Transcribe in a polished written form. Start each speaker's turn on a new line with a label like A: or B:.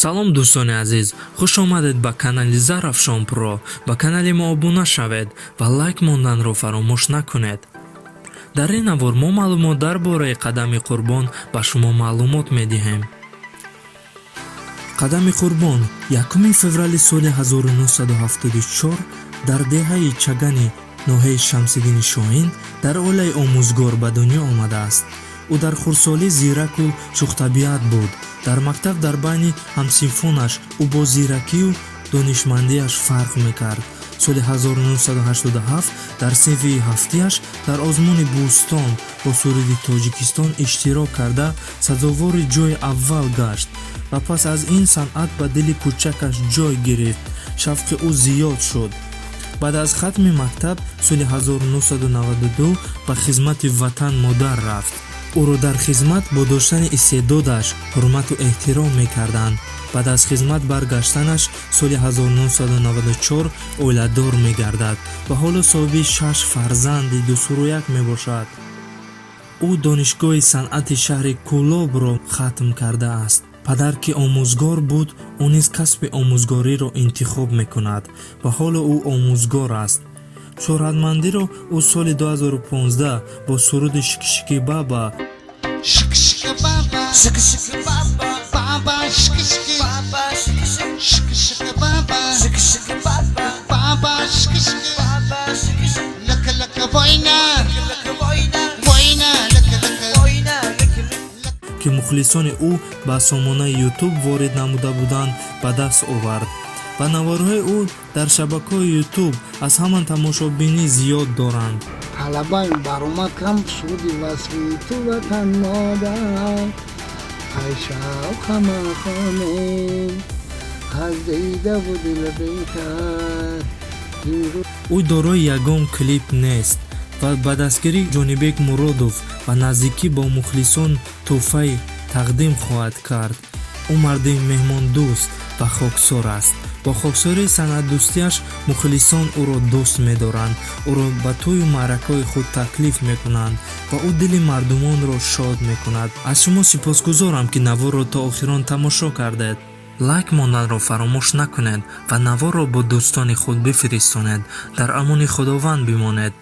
A: Салом, дӯстони азиз, хуш омадед ба канали Зарафшон Про. Ба канали мо обуна шавед ва лайк монданро фаромӯш накунед. Дар ин навор мо маълумот дар бораи Қадами Қурбон ба шумо маълумот медиҳем. Қадами Қурбон 1 феврали соли 1974 дар деҳаи Чагани ноҳияи Шамсиддини Шоҳин дар оилаи омӯзгор ба дунё омадааст. Ӯ дар хурдсолӣ зираку шӯхтабиат буд. Дар мактаб дар байни ҳамсинфонаш ӯ бо зиракию донишмандиаш фарқ мекард. Соли 1987 дар синфи ҳафтияш дар озмуни «Бӯстон» бо суруди «Тоҷикистон» иштирок карда, сазовори ҷойи аввал гашт ва пас аз ин санъат ба дили кӯчакаш ҷой гирифт, шавқи ӯ зиёд шуд. Баъд аз хатми мактаб соли 1992 ба хизмати ватан модар рафт. Ӯро дар хизмат бо доштани истеъдодаш ҳурмату эҳтиром мекарданд. Баъд аз хизмат баргаштанаш соли 1994 оиладор мегардад ва ҳоло соҳиби шаш фарзанди дусурояк мебошад. Ӯ Донишгоҳи санъати шаҳри Кӯлобро хатм кардааст. Падар, ки омӯзгор буд, ӯ низ касби омӯзгориро интихоб мекунад ва ҳоло ӯ омӯзгор аст. Шӯҳратмандиро ӯ соли 2015 бо суруди «Шики-шики баба»
B: Шики-шики баба,
C: Шики-шики баба,
B: баба, шики-шики,
C: баба, шики-шики,
B: шики-шики баба,
C: шики-шики баба,
B: баба, шики-шики,
C: баба, шики-шики,
B: лака-лака война,
C: лака война,
B: война, лака-лака.
C: Война, лака лака.
A: ки мухлисони ӯ ба сомонаи Ютуб ворид намуда буданд, ба даст овард ва наворҳои ӯ дар шабакаҳои Ютуб аз ҳама тамошобинӣ зиёд доранд.
D: Талабаем баромад кам суруди васфи ту, ватан модар, ай шаб ҳама хонем аз дидаву дил бетар.
A: Ӯ дорои ягон клип нест ва ба дастгирии Ҷонибек Муродов ва наздикӣ бо мухлисон тӯҳфаи тақдим хоҳад кард. Ӯ марди меҳмондӯст ва хоксор аст. Бо хоксории санъатдӯстиаш мухлисон ӯро дӯст медоранд, ӯро ба тӯю маъракаҳои худ таклиф мекунанд ва ӯ дили мардумонро шод мекунад. Аз шумо сипосгузорам, ки наворро то охирон тамошо кардед. Лайк монданро фаромӯш накунед ва наворро бо дӯстони худ бифиристонед. Дар амони Худованд бимонед.